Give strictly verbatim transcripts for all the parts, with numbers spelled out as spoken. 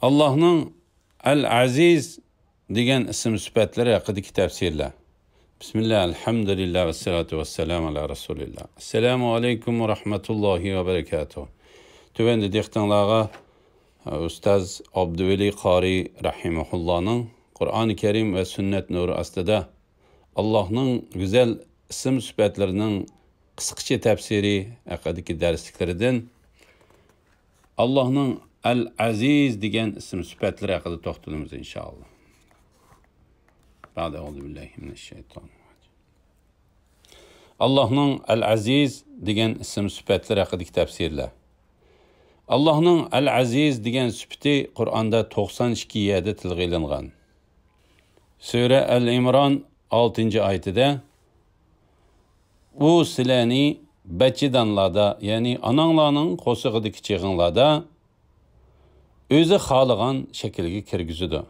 ئاللاھنىڭ ئەل-ئەزىز دېگەن ئىسىم سۈپەتلىرى ھەققىدىكى تەپسىرلەر. بىسمىللا، ئەلھەمدۇلىللا، ۋەسسالاتۇ ۋەسسالامۇ ئەلا رەسۇلىللا. ئەسسالامۇ ئەلەيكۇم ۋە رەھمەتۇللاھى ۋە بەرەكاتۇھ. تۆۋەندە دىققىتىڭلارغا ئۇستاز ئابدۇۋەلى قارى رەھىمەھۇللانىڭ قۇرئانى كەرىم ۋە سۈننەت نۇرى ئاستىدا ئاللاھنىڭ گۈزەل ئىسىم سۈپەتلىرىنىڭ قىسقىچە تەپسىرى ھەققىدىكى دەرسلىكلىرىدىن، ئاللاھنىڭ ئەل-ئەزىز دېگەن ئىسىم سۈپەتلىرى ھەققىدە توختىلىمىز، ئىنشائاللا. بەئدە، ئەئۇزۇ بىللاھى مىنەششەيتانىر راجىم. ئاللاھنىڭ ئەل-ئەزىز دېگەن ئىسىم سۈپەتلىرى ھەققىدىكى تەپسىرلەر. ئاللاھنىڭ ئەل-ئەزىز دېگەن سۈپىتى قۇرئاندا توقسان ئىككى يەردە تىلغا ئېلىنغان. سۈرە ئەل ئىمران ئالتىنچى ئايىتىدە، ئۇ سىلەرنى بەچچىدانلاردا، يەنى ئاناڭلارنىڭ قورسىقىدىكى چېغىڭلاردا ئۆزى خالىغان شەكىلگە كىرگۈزىدۇ.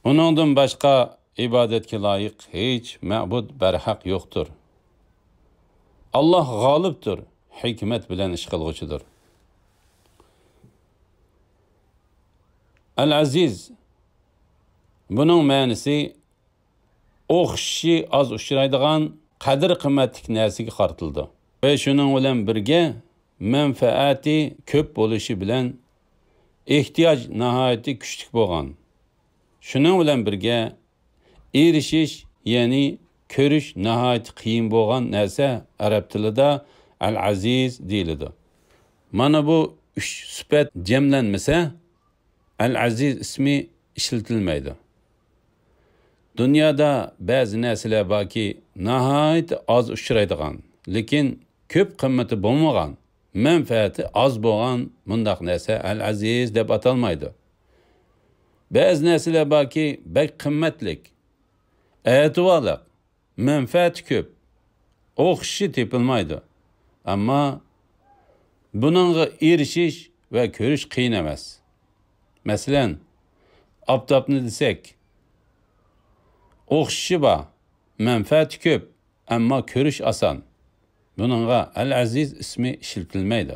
ئۇنىڭدىن باشقا ئىبادەتكە لايىق ھېچ مەبۇد بەرھەق يوقتۇر. ئاللاھ غالىبتۇر، ھېكمەت بىلەن ئىش قىلغۇچىدۇر. ئەل-ئەزىز، بۇنىڭ مەنىسى ئوخشىشى ئاز ئۇچرايدىغان قەدىر-قىممەتلىك نەرسىگە قارىتىلىدۇ. ۋە شۇنىڭ بىلەن بىرگە مەنپەئەتى كۆپ بولۇشى بىلەن ئېھتىياج ناھايىتى كۈچلۈك بولغان. شۇنىڭ بىلەن بىرگە ئېرىشىش، يەنى كۆرۈش ناھايىتى قىيىن بولغان نەرسە ئەرەب تىلىدا ئەل-ئەزىز دېيىلىدۇ. مانا بۇ ئۈچ سۈپەت جەملەنمىسە، ئەل-ئەزىز ئىسمى ئىشلىتىلمەيدۇ. دۇنيادا بەزى نەرسىلەر باركى، ناھايىتى ئاز ئۇچرايدىغان، لېكىن كۆپ قىممىتى بولمىغان، مەنپەئەتى ئاز بولغان مۇنداق نەرسە ئەل-ئەزىز دەپ ئاتالمايدۇ. بەزى نەرسىلەر باركى، بەك قىممەتلىك، ئەتىۋارلىق، مەنپەئەتى كۆپ، ئوخشىشى تېپىلمايدۇ. ئەمما بۇنىڭغا ئېرىشىش ۋە كۆرۈش قىيىن ئەمەس. مەسىلەن، ئاپتاپنى دېسەك، ئوخشىشى بار، مەنپەئەتى كۆپ، ئەمما كۆرۈش ئاسان. بۇنىڭغا ئەل-ئەزىز ئىسمى ئىشلىتىلمەيدۇ.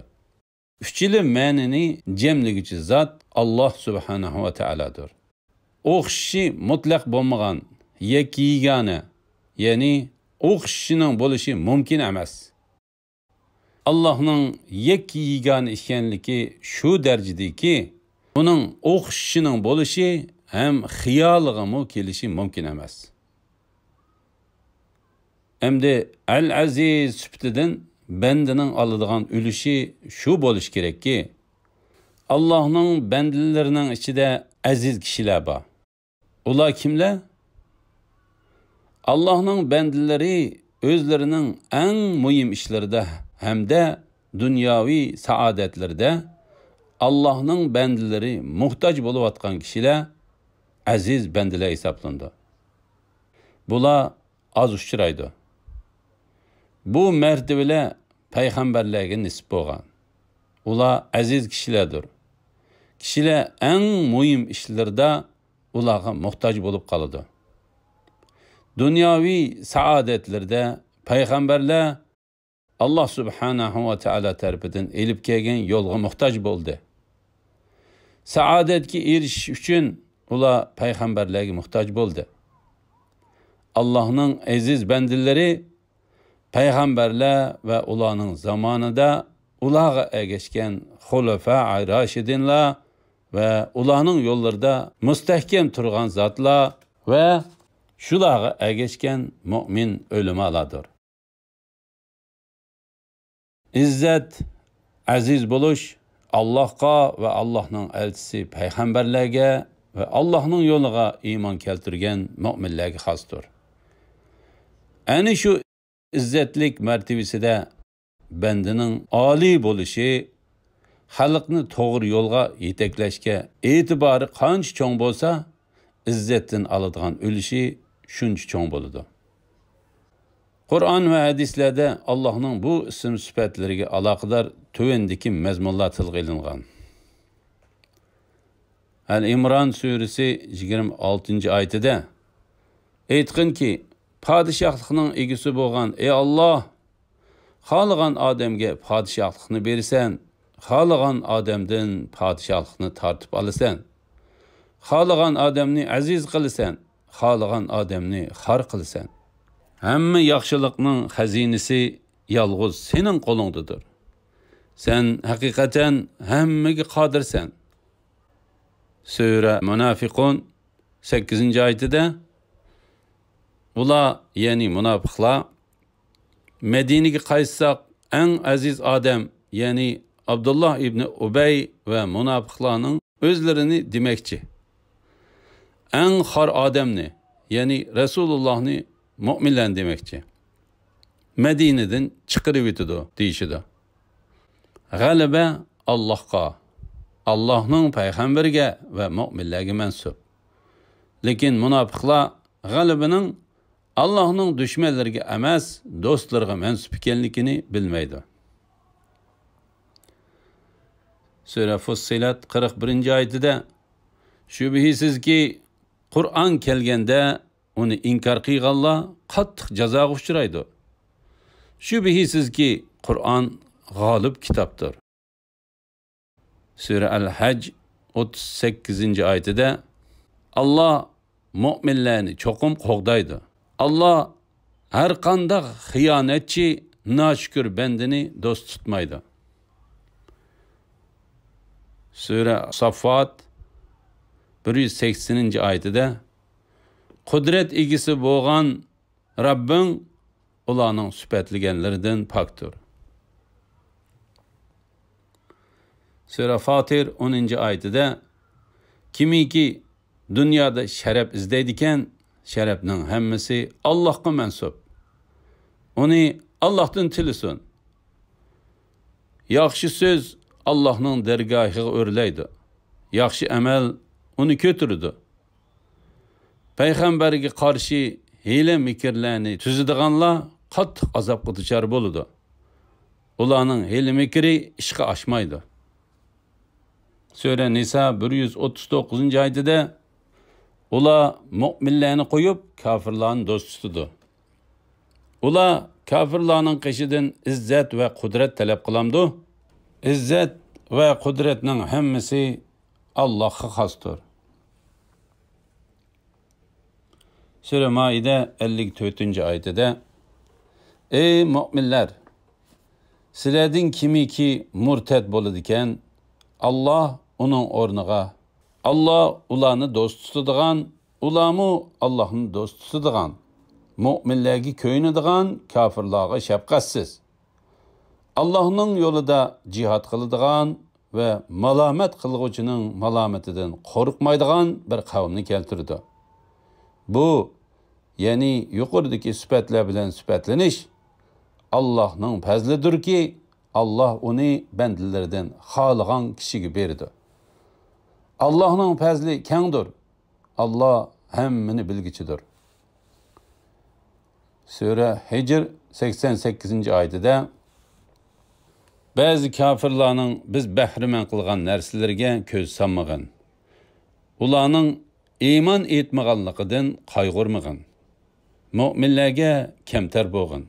ئۈچىلا مەنىنى جەملىگۈچى زات ئاللاھ سۇبھانەھۇ ۋە تائالادۇر. ئوخشىشى مۇتلەق بولمىغان، يەككە يېگانە، يەنى ئوخشىشىنىڭ بولۇشى مۇمكىن ئەمەس. ئاللاھنىڭ يەككە يېگانە ئىكەنلىكى شۇ دەرىجىدىكى، ئۇنىڭ ئوخشىشىنىڭ بولۇشى ھەم خىيالىغىمۇ كېلىشى مۇمكىن ئەمەس. ئەمدى ئەل-ئەزىز سۈپىتىدىن بەندىنىڭ ئالىدىغان ئۈلۈشى شۇ بولۇشى كېرەككى، ئاللاھنىڭ بەندىلىرىنىڭ ئىچىدە ئەزىز كىشىلەر بار. ئۇلار كىملەر؟ ئاللاھنىڭ بەندىلىرى ئۆزلىرىنىڭ ئەڭ مۇھىم ئىشلىرىدا ھەمدە دۇنياۋى سائادەتلىرىدە ئاللاھنىڭ بەندىلىرى موھتاج بولۇۋاتقان كىشىلەر ئەزىز بەندىلەر ھېسابلىنىدۇ. بۇلار ئاز ئۇچرايدۇ. بۇ مەرتىۋىلەر پەيغەمبەرلەرگە نېسىپ بولغان. ئۇلار ئەزىز كىشىلەردۇر. كىشىلەر ئەڭ مۇھىم ئىشلىرىدا ئۇلارغا موھتاج بولۇپ قالىدۇ. دۇنياۋى سائادەتلىرىدە پەيغەمبەرلەر ئاللاھ سۇبھانەھۇ ۋە تائالا تەرىپىدىن ئېلىپ كەلگەن يولغا موھتاج بولدى. سائادەتكە ئېرىشىش ئۈچۈن ئۇلار پەيغەمبەرلەرگە موھتاج بولدى. ئاللاھنىڭ ئەزىز بەندىلىرى پەيغەمبەرلەر ۋە ئۇلارنىڭ زامانىدا ئۇلارغا ئەگەشكەن خۇلەفائى راشىدىنلار ۋە ئۇلارنىڭ يوللىرىدا مۇستەھكەم تۇرغان زاتلار ۋە شۇلارغا ئەگەشكەن مۆمىن ئۆلىمالاردۇر. ئىززەت، ئەزىز بولۇش ئاللاھقا ۋە ئاللاھنىڭ ئەلچىسى پەيغەمبەرلەرگە ۋە ئاللاھنىڭ يولىغا ئىمان كەلتۈرگەن مۆمىنلەرگە خاستۇر. ئەنە شۇ ئىززەتلىك مەرتىۋىسىدە بەندىنىڭ ئالىي بولۇشى خەلقنى توغرا يولغا يېتەكلەشكە ئېتىبارى قانچە چوڭ بولسا، ئىززەتتىن ئالىدىغان ئۈلۈشى شۇنچە چوڭ بولىدۇ. قۇرئان ۋە ھەدىسلەردە ئاللاھنىڭ بۇ ئىسىم سۈپەتلىرىگە ئالاقىدار تۆۋەندىكى مەزمۇنلار تىلغا ئېلىنغان. ئەل ئىمران سۈرىسى يىگىرمە ئالتىنچى ئايىتىدە، ئېيتقىنكى، پادىشاھلىقنىڭ ئىگىسى بولغان ئەي ئاللاھ، خالىغان ئادەمگە پادىشاھلىقنى بېرىسەن، خالىغان ئادەمدىن پادىشاھلىقنى تارتىپ ئالىسەن. خالىغان ئادەمنى ئەزىز قىلىسەن، خالىغان ئادەمنى خار قىلىسەن. ھەممە ياخشىلىقنىڭ خەزىنىسى يالغۇز سېنىڭ قولۇڭدىدۇر. سەن ھەقىقەتەن ھەممىگە قادىرسەن. سۈرە مۇنافىقۇن سەككىزىنچى ئايىتىدە، ئۇلار، يەنى مۇناپىقلار، مەدىنىگە قايتساق، ئەڭ ئەزىز ئادەم، يەنى ئابدۇللا ئىبنى ئۇبەي ۋە مۇناپىقلارنىڭ ئۆزلىرىنى دېمەكچى. ئەڭ خار ئادەمنى، يەنى رەسۇلۇللاھنى، مۆمىنلەرنى دېمەكچى. مەدىنىدىن چىقىرىۋېتىدۇ دېيىشىدۇ. غەلىبە ئاللاھقا، ئاللاھنىڭ پەيغەمبىرىگە ۋە مۆمىنلەرگە مەنسۇپ. لېكىن مۇناپىقلار غەلىبىنىڭ ئاللاھنىڭ دۈشمەنلىرىگە ئەمەس، دوستلىرىغا مەنسۇپ ئىكەنلىكىنى بىلمەيدۇ. سۈرە فۇسسىلەت قىرىق بىرىنچى ئايىتىدە، شۈبھىسىزكى، قۇرئان كەلگەندە ئۇنى ئىنكار قىلغانلار قاتتىق جازاغا ئۇچرايدۇ. شۈبھىسىزكى، قۇرئان غالىب كىتابتۇر. سۈرە ئەل ھەج ئوتتۇز سەككىزىنچى ئايىتىدە، ئاللا مۆمىنلەرنى چوقۇم قوغدايدۇ. ئاللا ھەرقانداق خىيانەتچى، ناشۈكۈر بەندىنى دوست تۇتمايدۇ. سۈرە ساففات بىر يۈز سەكسىنىنچى ئايىتىدە، قۇدرەت ئىگىسى بولغان رەببىڭ ئۇلارنىڭ سۈپەتلىگەنلىرىدىن پاكتۇر. سۈرە فاتىر ئونىنچى ئايىتىدە، كىمكى دۇنيادا شەرەپ ئىزدەيدىكەن، شەرەپنىڭ ھەممىسى ئاللاھقا مەنسۇپ. ئۇنى ئاللاھتىن تىلىسۇن. ياخشى سۆز ئاللاھنىڭ دەرگاھىغا ئۆرلەيدۇ. ياخشى ئەمەل ئۇنى كۆتۈرىدۇ. پەيغەمبەرگە قارشى ھىيلە-مىكىرلەرنى تۈزىدىغانلار قاتتىق ئازابقا دۇچار بولىدۇ. ئۇلارنىڭ ھىيلە-مىكرى ئىشقا ئاشمايدۇ. سۈرە نىسا بىر يۈز ئوتتۇز توققۇزىنچى ئايىتىدە، ئۇلار مۆمىنلەرنى قويۇپ، كاپىرلارنى دوست تۇتىدۇ. ئۇلار كاپىرلارنىڭ قېشىدىن ئىززەت ۋە قۇدرەت تەلەپ قىلامدۇ؟ ئىززەت ۋە قۇدرەتنىڭ ھەممىسى ئاللاھقا خاستۇر. سۈرە مائىدە ئەللىك تۆتىنچى ئايىتىدە، ئەي مۆمىنلەر! سىلەردىن كىمكى مۇرتەد بولىدىكەن، ئاللا ئۇنىڭ ئورنىغا، ئاللا ئۇلارنى دوست تۇتىدىغان، ئۇلارمۇ ئاللاھنى دوست تۇتىدىغان، مۆمىنلەرگە كۆيۈنىدىغان، كاپىرلارغا شەپقەتسىز، ئاللاھنىڭ يولىدا جىھاد قىلىدىغان ۋە مالامەت قىلغۇچىنىڭ مالامىتىدىن قورقمايدىغان بىر قەۋمنى كەلتۈرىدۇ. بۇ، يەنى يۇقىرىدىكى سۈپەتلەر بىلەن سۈپەتلىنىش، ئاللاھنىڭ پەزلىدۇركى، ئاللاھ ئۇنى بەندىلىرىدىن خالىغان كىشىگە بېرىدۇ. ئاللاھنىڭ پەزلى كەڭدۇر. ئاللاھ ھەممىنى بىلگۈچىدۇر. سۈرە ھىجر سەكسەن سەككىزىنچى ئايىتىدە، بەزى كاپىرلارنىڭ بىز بەھرىمەن قىلغان نەرسىلىرىگە كۆز سالمىغىن. ئۇلارنىڭ ئىمان ئېيتمىغانلىقىدىن قايغۇرمىغىن. مۆمىنلەرگە كەمتەر بولغىن.